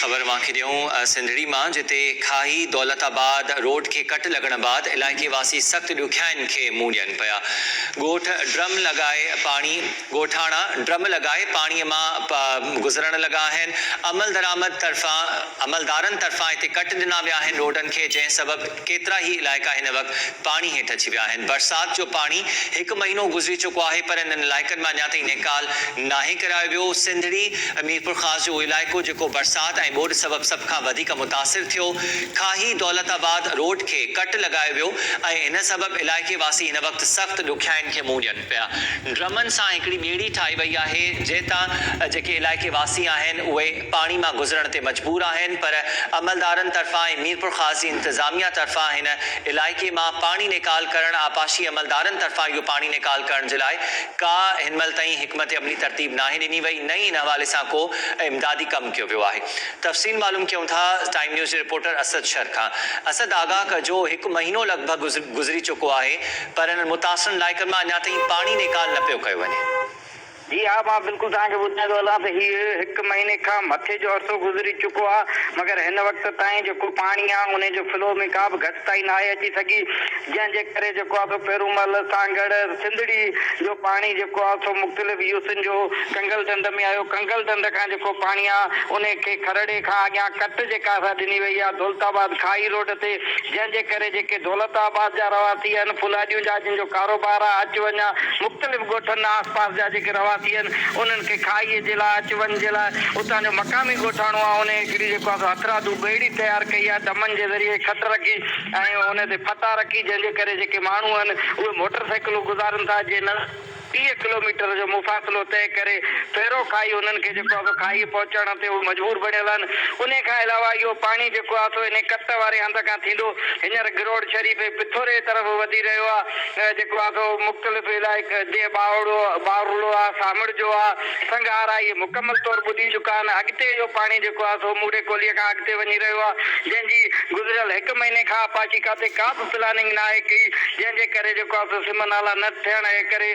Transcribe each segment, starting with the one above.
خبر اوهان کي ڏيون سنڌڙي مان جتي کاهي دولت آباد روڊ کي ڪٽ لڳڻ بعد علائقي واسي سخت ڏکيائين کي منهن ڏين پيا ڳوٺ ڊرم لڳائي پاڻي ڳوٺاڻا ڊرم لڳائي پاڻي مان گذرڻ لڳا آهن عملدرآمد طرفان عملدارن طرفان هتي ڪٽ ڏنا ويا آهن روڊن کي جنهن سبب ڪيترا ئي علائقا هن وقت پاڻي هيٺ اچي ويا آهن، برسات جو پاڻي هڪ مهينو گذري چڪو آهي پر انهن علائقن مان اڃا تائين نيڪال ناهي ڪرايو ويو، سنڌڙي ميرپورخاص جو اهو علائقو جيڪو برسات ۽ ٻوڏ سبب سڀ کان وڌيڪ متاثر ٿيو، کاهي دولت آباد روڊ کي ڪٽ لڳايو ويو ۽ ان سبب علائقي واسي هن وقت سخت ڏکيائين کي منهن ڏين پيا، ڊرمن سان هڪڙي ٻيڙي ٺاهي وئي آهي جنهن تان جيڪي علائقي واسي آهن اهي. پاڻي مان گذرڻ تي مجبور آهن پر عملدارن طرفان ۽ ميرپورخاص جي انتظاميا طرفان هن علائقي مان پاڻي نيڪال ڪرڻ آبپاشي عملدارن طرفان اهو پاڻي نيڪال ڪرڻ جي لاء ڪا هن مهل تائين حڪمت عملي ترتيب ناهي ڏني وئي نه ئي ان حوالي سان ڪو امدادي ڪم ڪيو ويو آهي تفصيل معلوم ڪيون ٿا ٽائيم نيوز جي رپورٽر اسد شر کان اسد آگاهه ڪجو هڪ مهينو لڳ ڀڳ گذري چڪو آهي پر انهن متاثرن علائقن مان اڃا تائين پاڻي نيڪال نه پيو ڪيو وڃي. جي ها مان بلڪل توهان کي ٻڌائيندو هلان ته هي هڪ مهيني کان مٿي جو عرصو گذري چڪو آ مگر هن وقت تائين جيڪو پاڻي آ انهي جو فلو ۾ ڪا به گهٽتائي ناهي اچي سگهي جنهن جي ڪري جيڪو آ سو پيرومل، سانگهڙ، سنڌڙي جو پاڻي جيڪو آ سو مختلف يوسين جو ڪنگل ڍنڍ ۾ آيو ڪنگل ڍنڍ کان جيڪو پاڻي آ انهي کي کرڙي کان اڳيان ڪٽ جيڪا سا ڏني وئي آ دولت آباد کاهي روڊ تي جنهن جي ڪري جيڪي دولت آباد جا رهواسي آهن ڦلاڏيون جا جن جو ڪاروبار آ اچ وڃ آ مختلف ڳوٺن آس پاس جا جيڪي رهواسي آهن انهن کي کائي جي لاء اچ وڃ جي لاء اتان جو مقامي ڳوٺاڻو آهي انهي هڪڙي جيڪو آهي سو هٿرادو ٻيڙي تيار ڪئي آهي ڊمن جي ذريعي کٽ رکي ۽ ان تي ڦٽا رکي جنهن جي ڪري جيڪي ماڻهو آهن اهي موٽر سائيڪلون گذارن ٿا جي نه 30 ڪلوميٽر جو مفاصلو طئي ڪري ڦيرو کائي انهن کي جيڪو آهي سو کائي پهچڻ تي اهي مجبور بڻيل آهن انهي کان علاوه اهو پاڻي جيڪو آهي سو انهي ڪٽ واري هنڌ کان ٿيندو هينئر گروڙ شريف ۽ پٿوري طرف وڌي رهيو آهي. جيڪو آ سو مختلف علائق جيئن ٻاوڙو، ٻارڙو آ، سامڙجو آ، سنگهار آ اهي مڪمل طور ٻڏي چڪا آهن. اڳتي اهو پاڻي جيڪو آ سو موڙي ڪولهيء کان اڳتي وڃي رهيو آ جنهن جي گذريل هڪ مهيني کان آبپاشي کاتي ڪا به پلاننگ ناهي ڪئي جنهن جي ڪري جيڪو آ سو سم نالا نه ٿيڻ جي ڪري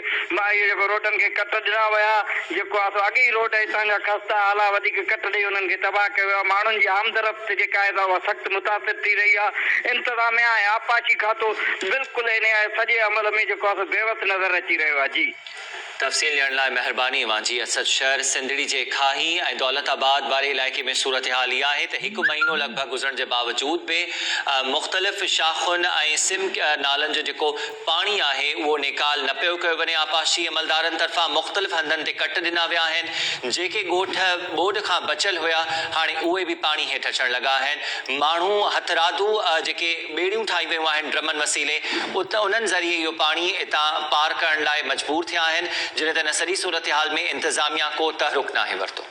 اهي جيڪو روڊن کي ڪٽ ڏنا ويا جيڪو آ سو اڳ ئي روڊ هتان جا خسته حال آ وڌيڪ ڪٽ ڏئي انهن کي تباهه ڪيو ويو آ ماڻهن جي آمدرفت جيڪا آهي سا اها سخت متاثر ٿي رهي آهي، انتظاميا ۽ آبپاشي کاتو بلڪل انهيء سڄي عمل ۾ جيڪو آهي سو بيوس نظر اچي رهيو آهي. جي. تفصيل ڏيڻ لاء مهرباني اوهان جي. اسد شھر سنڌڙي جي کاهي ۽ دولت آباد واري علائقي ۾ صورتحال اها آهي ته هڪ مهينو لڳ ڀڳ گذرڻ جي باوجود به مختلف شاخن ۽ سم نالن جو جيڪو پاڻي آهي اهو نيڪال نه پيو ڪيو وڃي آبپاشي عملدارن طرفان مختلف هنڌن تي ڪٽ ڏنا ويا آهن جيڪي ڳوٺ ٻوڏ کان بچيل هيا هاڻي اهي به پاڻي هيٺ اچڻ لڳا آهن ماڻهو هٿرادو جيڪي ٻيڙيون ٺاهي ويون آهن ڊرمن وسيلي ات انهن ذريعي اهو پاڻي اتان پار ڪرڻ لاء مجبور ٿيا آهن جڏهن ته ان سڄي صورتحال ۾ انتظاميا ڪو تحرڪ ناهي ورتو.